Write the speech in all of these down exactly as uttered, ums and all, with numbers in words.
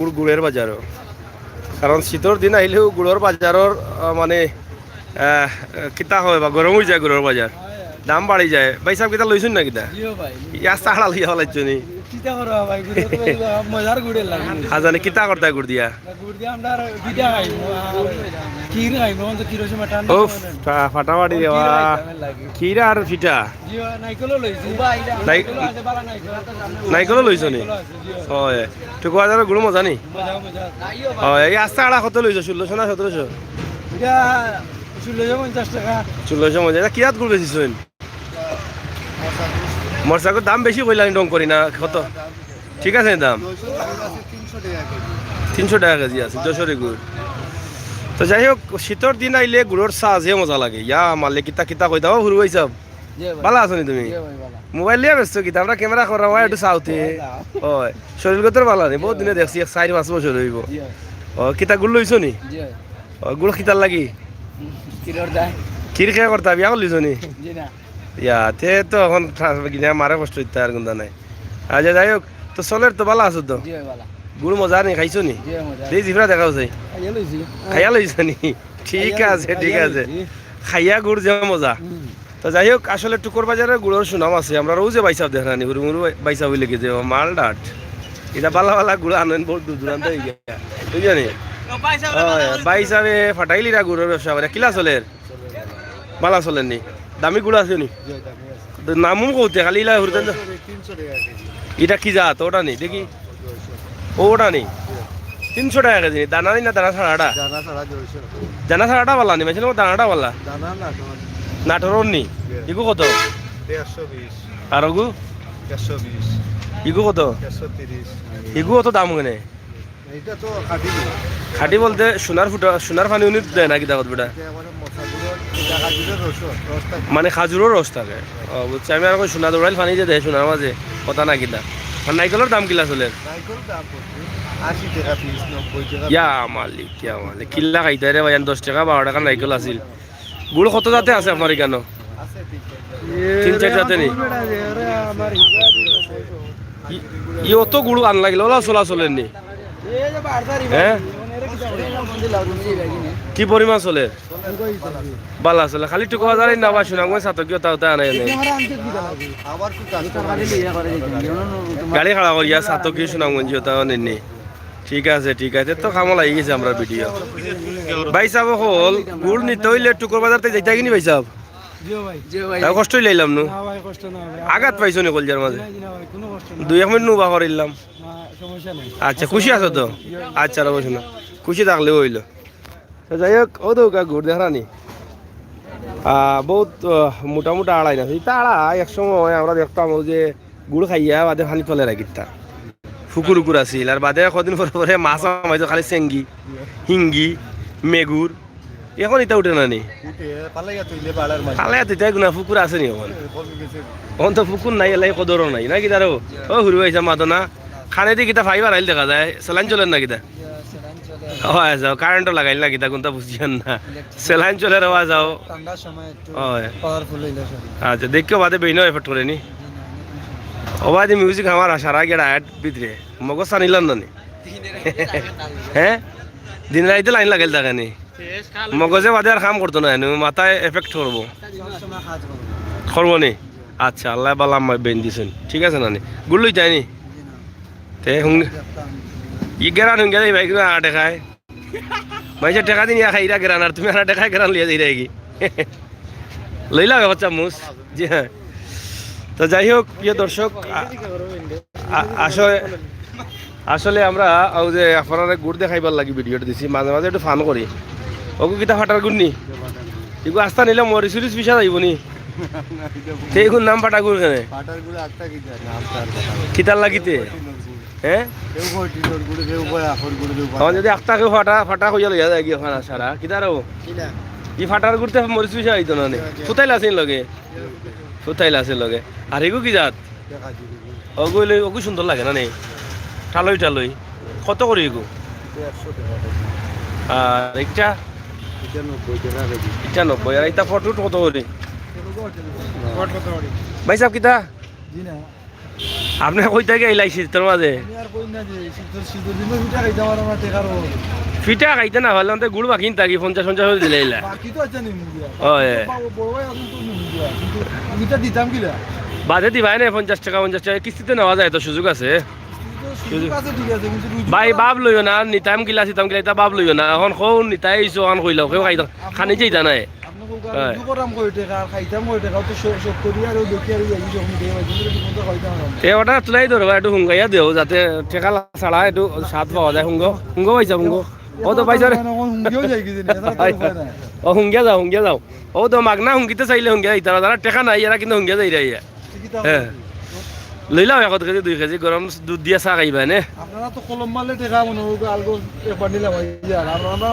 গুড়, গুড়ের বাজারও। কারণ শীতর দিন আইলেও গুড়র বাজারর, আহ, মানে, আহ, কিতা হয় বা গরম অই যায় গুড়র বাজার, দাম বাড়ি যায়। ভাইসাব, কিতা লইছইন না কিতা? জি ভাই। ইয়া, সাড়া লইয়া ফালাইছো নি? কিতা করবা ভাই, গুড় তো ভাই মজার গুড়ের লাগে। আ, জানি কিতা করতা গুড় দিয়া? গুড় দিয়া আমরা আর পিঠা খাইমু, আর ক্ষীর খাইমু, অখন তো ক্ষীরর সময় ঠান্ডা উফ, সময় না। ফা-, ফাটাফাটি ক্ষীর দেওয়া। খাইতাম লাগে। ক্ষীর আর পিঠা। জি ভাই, নাইকলও লইছি। নাই-, নাইকলও আছে, বালা নাইকল। নাইকলও লইছো নি? নাইকলও আছে, জি ভাই। হয়। টুকু বাজারর গুড় মজা নি? মজা, মজা। হয়, এই আস্তা আড়া কত লইছো? ষোলোশো না সতেরোশো? এটা ষোলোশো পঞ্চাশ টাকা। ষোলোশো পঞ্চাশ। এটা কি জাত গুড় বেচছইন? মরচাগুর দাম বেশি কইলা নি, ঢং করি না, কত? ঠিক আছে দাম? তিনশো টাকা কেজি আছে যশোরী গুড়। তো যাই হোক, শীতর দিন আইলে গুড়র চা যে মজা লাগে। ইয়া মালিক, কিতা কিতা কইতা, ও হুরু ভাইসাব। জি ভাই। বালা আছো নি তুমি? জি ভাই, বালা। মোবাইল লইয়া ব্যস্ত কিতা? আমরা ক্যামেরা করা হয় একটু চাউতে। ও, না। ওই, শরীরগতর বালা নি? বহুত দিনে দেখছি, এক চাইর পাঁচ বছর অইবো। জি ভাই। ও, কিতা গুড় লইছো নি? জি ভাই। ও, গুড় কিতার লাগি? ক্ষীরর দায়। ক্ষীর কিতা করতা, বিয়া করলিছো নি? জি না। ইয়া, তে তো অখন ঠা-, গিনা মারে কষ্ট দিতা আর গুন্দা নাই। আচ্ছা, যাই হোক, তো চলের তো বালা আছো তো? জি ভাই, বালা। গুড় মজা নি, খাইছো নি? জি ভাই, মজা। দেই জিফরা দেখাও চাই। খাইয়া লইছি। খাইয়া লইছো নি? ঠিক খাইয়া আছে, লইছি, ঠিক খাইয়া আছে। লইছি। খাইয়া গুড় যে মজা। হুম। তো যাই হোক, আসলে টুকর বাজারর গুড়র সুনাম আছে। আমরা রোজে ভাইসাব দেখরা নি, হুরু মুরু ভাইসাব অইলে কি যে মাল ডাট। ইটা বালা বালা গুড় আনইন বহুত দূর দূরান্ত অইগিয়া। বুঝছো নি? ও ভাইসাব, ও, ভাইসাবে ফাটাইলিরা গুড়র ব্যবসা করে। কিলা চলের? বালা চলের নি? দামি গুড় আছে নি? জি, দামি আছে। নামও কইতে, খালি ইলা হুরুতান। তিনশো টাকা কেজি। ইটা কি জাত? ওটা নি, দেখি। ও, ওটা নি? জি। তিনশো টাকা কেজি নি? দানা নি না দানা ছাড়া আটা? দানা ছাড়া দুইশো। দানা ছাড়া আটা বালা নি? মানষে কয় দানা আটা বালা? দানা নাটোর। নাটোরর নি? জি। ইগু কত? দেড়শো বিশ। আর ওগু? একশো বিশ। ইগু কত? একশো তিরিশ। ইগু কত দাম ওখানে? এটা তো খাঁটি গুড়। খাঁটি বলতে সোনার ফুটা, সোনার পানি উনি দেয় না কিতা কত বেটা? এটা মানে মশা গুঁড়ো, এটা খাজুরের রস, রস থাকে। মানে খাজুরর রস থাকে। ও, বুঝছি। আমি আর কই সোনা দৌড়াইল পানি যে দেয় সোনার মাঝে, কথা না কিতা। আর নাইকলর দাম কিলা চলের? নাইকল দাম পড়ছে আশি টাকা পিস, নব্বই টাকা। ইয়া মালিক, ইয়া মালিক। কিলা খাইতায় রে ভাই, দশ টাকা, বারো টাকা নাইকল আছিল। গুড় কত জাতে আছে আপনার ইখানো? আছে তিন চাইর। তিন চাইর জাতে নি? ই, ই অত গুড় আনলা কিলা, ওলা চলা চলের নি? হ্যাঁ? কি পরিমাণ চলের? বালা চলের। খালি টুকু বাজারই না বা সুনামগঞ্জ ছাতকি ওটা ওটা আনাই নাই। গাড়ি খাড়া করিয়া ছাতকি সুনামগঞ্জ ওটা আনাই নি। ঠিক আছে, ঠিক আছে, তো কামো লাগি গেছে আমরার ভিডিও। ভাইসাব অকল, গুড় নিতে অইলে টুকর বাজারতে যাইতা কিনি ভাইসাব? জি ভাই। জি ভাই। তাও কষ্ট অইলাইলাম নু? না ভাই, কষ্ট না ভাই। আঘাত পাইছো নি কলজার মাঝে? জি না, জি না ভাই, কোনো কষ্ট না। দুই এক মিনিট নু বা করিলাম। না, সমস্যা নাই। আচ্ছা, খুশি আছো তো? জি ভাই। আচ্ছা, রবো শোনা। খুশি থাকলে অইলো। তো যাই হোক, ও তো ওকা গুড় দেখরা নি। আহ, বহুত, আহ, মোটা মোটা আড়াই না। ইতা আড়া এক সময় আমরা দেখতাম ও যে গুড় খাইয়া বাদে পানি তলে রাখিতা। ফুকুর উকুর আছিল। আর বাদে কদিন পরে পরে মাছ হামাইতো খালি চেঙ্গি, হিঙ্গি, মেগুর। এখন ইতা উঠে না নি? উঠে, পালাইয়া তো ইলে পাড়ার মাঝে। পালাইয়া তো ইতাই গুনা ফুকুর আছে নি এখন? এ, কমে গেছে। এখন তো ফুকুর নাই, এলাই কদরও নাই। না কিতা রে? ও হুরু ভাইসাব মাতো না। খানেদি কিতা ফাইবার আইল দেখা যায়। সেলাইন চলের না কিতা? ইয়া, সেলাইন চলের। ও, আচ্ছা, কারেন্টও লাগাইল না কিতা? কোনটা বুঝিয়ার না। ইলেকট্রিক। সেলাইন চলের, ও, যাও। ঠান্ডার সময় একটু হয়। পাওয়ারফুল অইলে চলে। আচ্ছা, দেখিও বাদে বেইনও এফেক্ট করে নি? জি, না, না, কোনো সমস্যা নেই। ও বাদে মিউজিক আমার আশার আগে ডায়েট ভিতরে। মগজ টানিলাম না নি? হ্যাঁ? দিন রাইতে লাইন লাগাইল থাকে নি? মগজে বাদে আর কাম করতো না, এনে মাথায় এফেক্ট করবো। সবসময় কাজ করবো। করবো নি? আচ্ছা, আল্লাহ বালা আমায় বেন দিছেন। ঠিক আছে না নি? গুল্লুই যায়নি? জি না। তে হুন। দেখতাম। ই গেরান হুন গেলে ভাই, কিন্তু আটে খায়। ভাই, যে টাকা দিন ইয়া খাইরা গেরান, আর তুমি আর টাকা গেরান লিয়া যাইরা কি? লইলা বাচ্চা মুস। জি হ্যাঁ। তো যাই হোক, প্রিয় দর্শক, আ-, আ-, আসলে, আসলে আমরা ওই যে আপনারারে গুড় দেখাইবার লাগি ভিডিওটা দিছি, মাঝে মাঝে একটু ফান করি। ওগু কিতা ফাটার গুড় নি? এগু আস্তা নিলে মরিচ উরিচ পিসা যাইব নি? তে এগুর নাম ফাটা গুড় কেনে? ফাটার গুড় আস্তা কি যায়? নাম তার কথা। কিতার লাগিতে? হ্যাঁ? কেউ কয় টিনর গুড়ে, কেউ কয় আখর গুড়ে, কেউ কয় তখন যদি আখটা কেউ ফাটা, ফাটা কইয়া লইয়া যায় গিয়া ফানা সারা, কিতা রে ও? কি না? ই ফাটার গুড়তে মরিচ পিসা হইতো না নে। জি, জি। ফুতাইল আছে লগে? ফুতাইল আছে লগে। আর এগু কি জাত? দেখা যাবে। ওগু হইলে, ওগু সুন্দর লাগে না নে? টালই টালই। কত করি এগু? এটা একশো টাকা কেজি। আর একটা? এটা নব্বই টাকা কেজি। এটা নব্বই। আর এটা ফটুট কত করি? ফট কত করি? ভাই সাহেব, কিতা? জি না। আপনে কই থাকি আইলা শীতর মাঝে? আমি আর কই না যে, শীতর, শীতর দিনো পিঠা খাইতাম আর আমরা টেকার অভাবে। পিঠা খাইতা না পারলে অন্তে গুড় বাকি নিতা কি, পঞ্চাশ পঞ্চাশ করি দিলাইলা। বাকি তো আছে নি মুরগি। ওই। বড় ভাই এখন তো নি মুরগি, কিন্তু পিঠা দিতাম কিলা? বাদে দিবায় না, পঞ্চাশ টেকা, পঞ্চাশ টেকা কিস্তিতে নেওয়া যায় তো, সুযোগ আছে। কিস্তিতে সুযোগ আছে, ঠিক আছে, কিন্তু রুজি ভাই, করা ভাব লইও না, নিতাম কিলা, সিতাম কিলা, ইতা ভাব লইও না। এখন কও নিতায় আইছো, এখন কইলাও, কেউ খাইতাম, খানি যাইতা নাই। আপনে কউক্কা, হয়। রুজি করাম কয় টেকা, আর খাইতাম কয় টেকা, তো শ-, শখ করি আর ওই দেখি আর ওই একই রকম দিয়ে বাজি করে ঠিক মতো খাইতাম না। তে ওটা তুলাই ধরো, একটু হুঙ্গাইয়া দেও, যাতে টেকা ছাড়া একটু স্বাদ পাওয়া যায়। হুঙ্গো, হুঙ্গো পাইছা, হুঙ্গো। ও তো পাইছা রে। মানে, এখন হুঙ্গিও যাই কি জানি, এছাড়া তো উপায় নাই। ও হুঙ্গিয়া যাও, হুঙ্গিয়া যাও। ও তো মাগনা হুঙ্গিতে চাইলে হুঙ্গিয়া যাইতারা, যারা টেকা নাই, এরা কিন্তু হুঙ্গিয়া যাইরা ইয়া। হ্যাঁ। লইলাও এক কেজি, দুই কেজি গরম দুধ দিয়া চা খাইবা নে। আপনারা তো কলম মারলে টেকা মনে হয়, আলগো একবার নিলাম, এই যে, আর আমরা, আমরা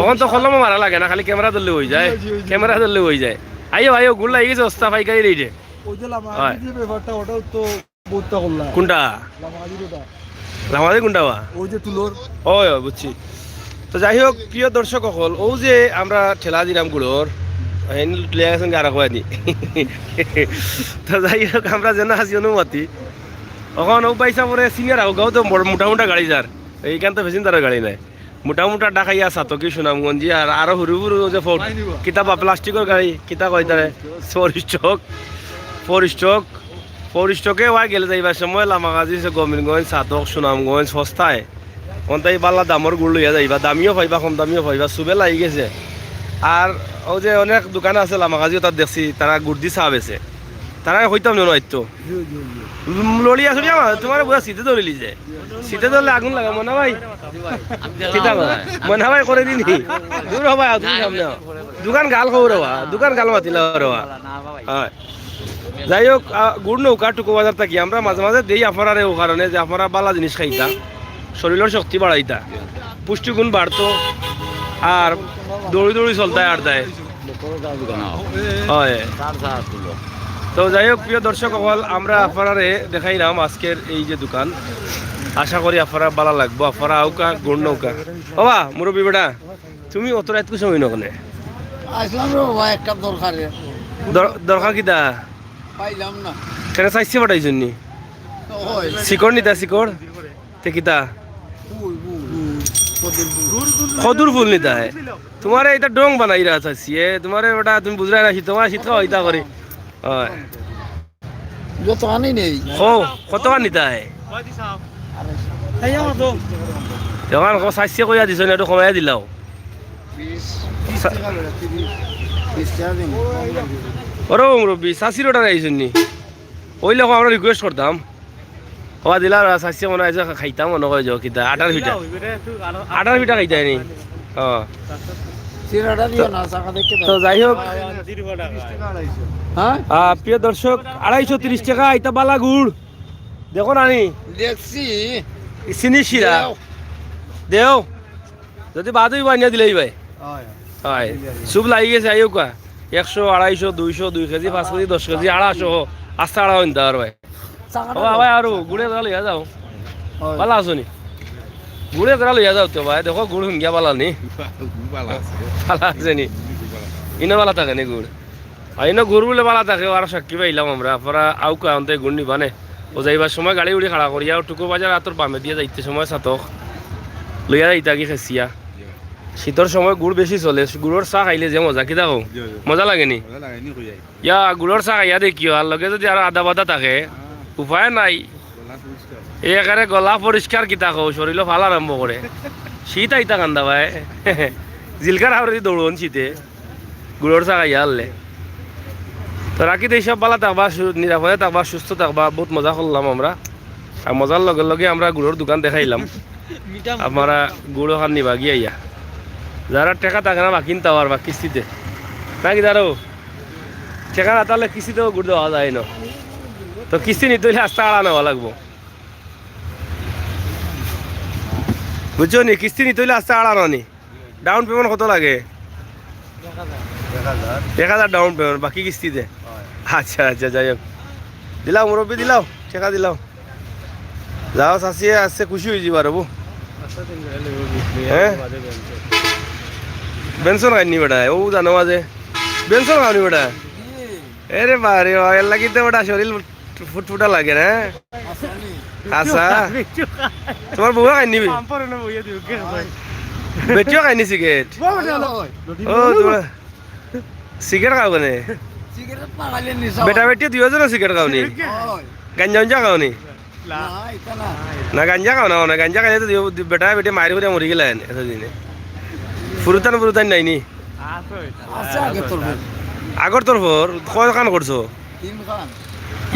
অখন তো কলমও মারা লাগে না, খালি ক্যামেরা ধরলে অই যায়। জি, জি, জি। ক্যামেরা ধরলে অই যায়। আইও, আইও, গুড় লাগি গেছে, ওস্তা পাইকারি রেটে। ওই যে লামা হয়। যে ব্যাপারটা, ওটাও তো বউততা করলা। কোনটা? লামাকাজির ওটা। লামাকাজির কোনটা বা? ওই যে তুলোর। ওই, ওই, বুঝছি। তো যাই হোক, প্রিয় দর্শক অকল, অউ যে আমরা ঠেলা দিলাম গুড়র, হেন তুলিয়া গেছেন গা রাখবা নি। তো যাই হোক, আমরা যেন আছি অনুমতি। অখন অউ পয়সা পরে সিনিয়র আউক, অউ তো বড় মোটা মোটা গাড়ি যার, এইখান তো প্যাসেঞ্জারের গাড়ি নাই। মোটা মোটা ঢাকাইয়া সাতকি সুনামগঞ্জি আর আরো হুরু হুরু যে ফোর্ড, কিতা বা প্লাস্টিকর গাড়ি, কিতা কয় তারে, four stroke, four stroke, four স্ট্রোকে ওয়া গেলে যাইবার সময় লামাকাজি সে গোবিন্দগঞ্জ, সাতক, সুনামগঞ্জ, সস্তায়। অন্তাই বালা দামর গুড় লইয়া যাইবা, দামিও পাইবা, কম দামিও পাইবা, সুবে লাগি গেছে। আর অউ যে অনেক দোকান আছে লামাকাজি, তাত দেখছি, তারা গুড় দি চা বেচে। তারা কইতাম না, নয়তো। জি, জি, জি। উম, লড়ি আসো, তোমার পুরা সিটে ধরিলি যে। সিটে ধরলে আগুন লাগে, মনা ভাই? কিতা কয়? মনা ভাই করে দিনি। দূর হবা, তুমি সামনে আও। দোকান গাল খবর হবা, দোকান গাল মাতিলা হবা। হয়। যাই হোক, আ, গুড় নৌকা টুকু বাজার থাকি আমরা মাঝে মাঝে দেই আপনারারে, ও কারণে যে আপনারা বালা জিনিস খাইতা, শরীরর শক্তি বাড়াইতা, পুষ্টিগুণ বাড়তো, আর দৌড়ি দৌড়ি চলতায় আর দেয়। হয়। তো যাই হোক, প্রিয় দর্শক অকল, আমরা আপনারারে দেখাইলাম আজকের এই যে দোকান। আশা করি আপনারা বালা লাগবো, আপনারা আউকা, গুড় নৌকা। বাবা, মুরব্বী বেটা, তুমি অত রাইত কুছ সময় নকলে? আসলাম রে বাবা, একটা দরকারে। দর-, দরকার কিতা? পাইলাম না। কেন চাইছে পাঠাইছনি? ওই। শিকড় নিতা, শিকড়? তে কিতা? ফুল, ফুল। কদুর ফুল। কদুর ফুল নিতা হে? তোমারে এটা ডং বানাইরা চাইছি, এ? তোমারে ওটা তুমি বুঝরায় না, শীত, তোমার শীত খাওয়া ইতা করে। হয়। যত আনি নেই। ও, কত খান নিতা হে? যখন কো চাইছে কইয়া দিছো না, একটু কমাইয়া দিলাও। বিশ, বিশ টাকা লইরা, তিরিশ, বিশ টাকা দিন। ওরে মুরব্বি, চাচির ওটা আইছনি? ওই লেখো আমরা রিকোয়েস্ট করতাম। ওবা দিলা আর চাইছে মনে হয় যে খাইতাম মনে হয় যে কিতা, আটার পিঠা। আটার পিঠা খাইতায় নি? ও। সিরাটা দিও না, চাকা দেখে দাও। তো যাই হোক। হ্যাঁ? আহ, প্রিয় দর্শক, আড়াইশো তিরিশ টাকা, ইটা বালা গুড়। দেখো নানি? দেখছি। চিনি শিরা। দেও। দেও। যদি বাদ হইব, আনিয়া দিলেই ভাই। হয়। হয়। সুপ লাগি গেছে, আইও কা। একশো, আড়াইশো, দুইশো, দুই কেজি, পাঁচ কেজি, দশ কেজি, আড়াইশো, আস্তা আড়া হইন তার ভাই। ও ভাই, আরো গুড়ে ধরা লইয়া যাও। হয়। ভালা আছো নি? গুড়ে ধরা লইয়া যাও তো ভাই, দেখো গুড় হুঙ্গিয়া ভালা নি? ভালা আছে। ভালা আছে নি? ইনো ভালা থাকে নি গুড়? আর ইনো গুড় বুলে ভালা থাকে, আর সাক্ষী পাইলাম আমরা। আপনারা আউকা আনতে গুড় নিবানে। ও যাইবার সময় গাড়ি উড়ি খাড়া করিয়া, ও টুকু বাজার আতর বামে দিয়া যাইতে সময় সাতক লইয়া যাইতা কি খেসিয়া। শীতর সময় গুড় বেশি চলে, গুড়র চা খাইলে যে মজা, কিতা কও? জি, জি। মজা লাগে নি? মজা লাগে নি, কই যায়? ইয়া, গুড়র চা খাইয়া দেখিও, আর লগে যদি আরো আদা বাদা থাকে, হ্যাঁ। উপায় নাই। গলা পরিষ্কার। এই একেবারে গলা পরিষ্কার, কিতা কও, শরীরও ফালা আরম্ভ করে। শীত আইতা কান্দা ভাই। জিলকার হাওরে দি দৌড়ন শীতে। গুড়র চা খাইয়া হারলে। তো রাখি দেই, সব ভালা থাকবা, সু-, নিরাপদে থাকবা, সুস্থ থাকবা। বহুত মজা করলাম আমরা। আর মজার লগে লগে আমরা গুড়র দোকান দেখাইলাম। আপনারা গুড় ওখান নিবা গিয়া ইয়া। যারা টেকা থাকে না, বা কিনতে পারবা কিস্তিতে। নাকি যারো টেকা না থাকলে কিস্তিতেও গুড় দেওয়া যায় না। তো কিস্তি নিতে হইলে আস্তা আড়া নেওয়া লাগবো। বুঝছো নি? কিস্তি নিতে হইলে আস্তা আড়া নেওয়া নি। ডাউন পেমেন্ট কত লাগে? এক হাজার ডাউন পেমেন্ট, বাকি কিস্তিতে? হয়। আচ্ছা, আচ্ছা, যাই হোক। দিলাও মুরব্বি, দিলাও, টেকা দিলাও। যাও, চাচিয়ে আসছে, খুশি হয়ে যাবা রে বউ। হ্যাঁ? বেনসন খাইনি বেটা, ও জানো মাঝে। বেনসন খাওনি বেটা? এরে বা রে বা, এর লাগি তো বেটা শরীর ফুটফুটা লাগে না? আচ্ছা। তোমার বউয়ে খায়নি? বেটিও খায়নি সিগারেট? ও, তোমার সিগারেট খাও কেনে? বেটা বেটি দুইওজনে সিগারেট খাওনি? গাঞ্জা উঞ্জা খাওনি? না, গাঞ্জা খাও না, না, গাঞ্জা খাইলে তো দুই, দুই বেটা বেটি মারি করিয়া মরি গেলা এতদিনে। ফুরুতান ফুরুতান নাইনি? আগর তরফর। কয়খান করছো?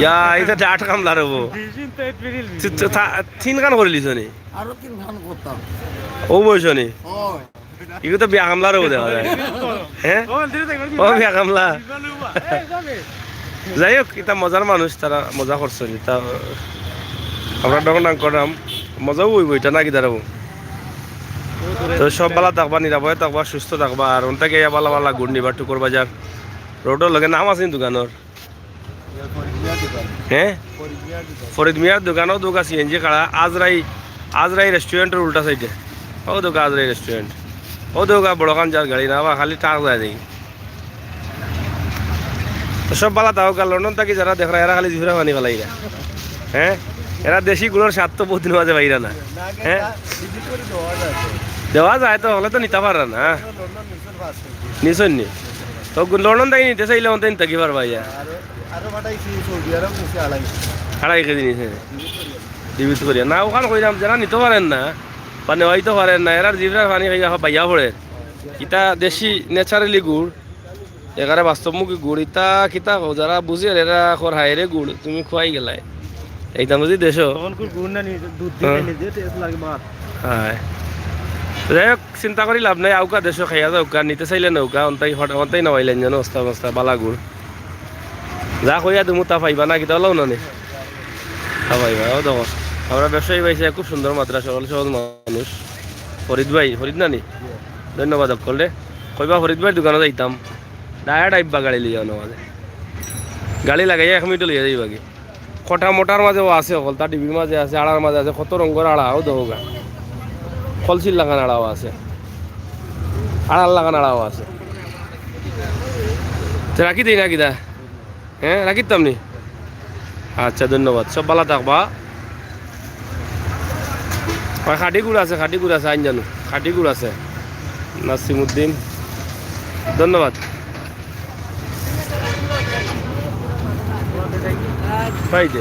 ইয়া, ইটা ডাট কামলা রে বউ। তিনখান করিলিছো নি? আরো তিনখান করতাম। ও বয়স নি? ইগু তো বিয়া কামলা রে বউ দেখা যায়। হ্যাঁ? ও বিয়া কামলা। যাই হোক, ইতা মজার মানুষ, তারা মজা করছইন। ইতা আমরা ঢং ঢং করলাম, মজাও অইবো, ইটা না কিতা রে বউ? তো সব ভালা থাকবা, নিরাপদে থাকবা, সুস্থ থাকবা, আর অন থাকি ইয়া ভালা ভালা গুড় নিবা। টুকুর বাজার রোডর লগে নাম আছে নি দোকানর? হ্যাঁ, ফরিদ মিয়ার দোকান। ও দোকান সিএনজি খাড়া, আজরাই, আজরাই রেস্টুরেন্টর উল্টা সাইডে। ও দোকান আজরাই রেস্টুরেন্ট। ও দোকান বড় খান যার গাড়ি না বা খালি ট্রাক যায় দেখি। তো সব ভালা থাকউক্কা, লন্ডন থাকি যারা দেখরা, এরা খালি জিফরা পানি ফালাইরা। হ্যাঁ, এরা দেশি গুড়র স্বাদ তো বহুত দিন মাঝে পাইরা না। হ্যাঁ, দেওয়া যায় তো, হকলে তো নিতা পাররা না। নিছইন নি? তো লন্ডন থাকি নিতে চাইলে অন্তে নিতা কি পারবা ইয়া? আড়াই কেজি নিছে। ডিবিত করিয়া। না, অখান কইরাম, যারা নিতো পারের না, বা নেওয়াইতো পারের না, এরার জিফরার পানি খাইয়া বাইয়া পড়ের। ইটা দেশি ন্যাচারালি গুড়, একেবারে বাস্তবমুখী গুড়। ইতা কিতা কও, যারা বুঝের এরা কর হায়রে গুড়, তুমি খুয়াই গেলায়। এইটা বুঝি দেশো। তখন খুব গুড় না নিয়ে দুধ দিয়ে হ্যাঁ। খাইলে যে টেস্ট লাগে মাছ। হ্যাঁ। যাই হোক, চিন্তা করি লাভ নাই, আউক্কা দেশো খাইয়া যাউক্কা, নিতে চাইলে নেউক্কা, অন্তাই হঠাৎ, অন্তাই নেওয়াইলেন যেন অস্তা মস্তা বালা গুড়। যা কইয়া দিমু তা পাইবা না, কিতা অলাও না নি? তা পাইবা, ও দেখো। আমরা ব্যবসায়ী পাইছি, খুব সুন্দর মাত্রা, সরল সহজ মানুষ। ফরিদ ভাই, ফরিদ না নি? ধন্যবাদ অকলরে। কইবা ফরিদ ভাইর দোকানো যাইতাম। ডায়া ডাইব্বা গাড়ি লইয়া অনো মাঝে। গাড়ি লাগাইয়া এক মিনিটো লইয়া যাইবা কি? কটা মোটার মাঝেও আছে অকল, তার ডিবির মাঝে আছে, আড়ার মাঝে আছে, কত রঙর আড়া, ও দেখউক্কা। কলসির লাখান আড়াও আছে। আড়ার লাখান আড়াও আছে। তে রাখি দেই না কিতা? হ্যাঁ, রাখিতাম নি? আচ্ছা, ধন্যবাদ। সব ভালা থাকবা। আর খাঁটি গুড় আছে, খাঁটি গুড় আছে, আইন জানো। খাঁটি গুড় আছে। নাসিমুদ্দিন, ধন্যবাদ। পাই দে।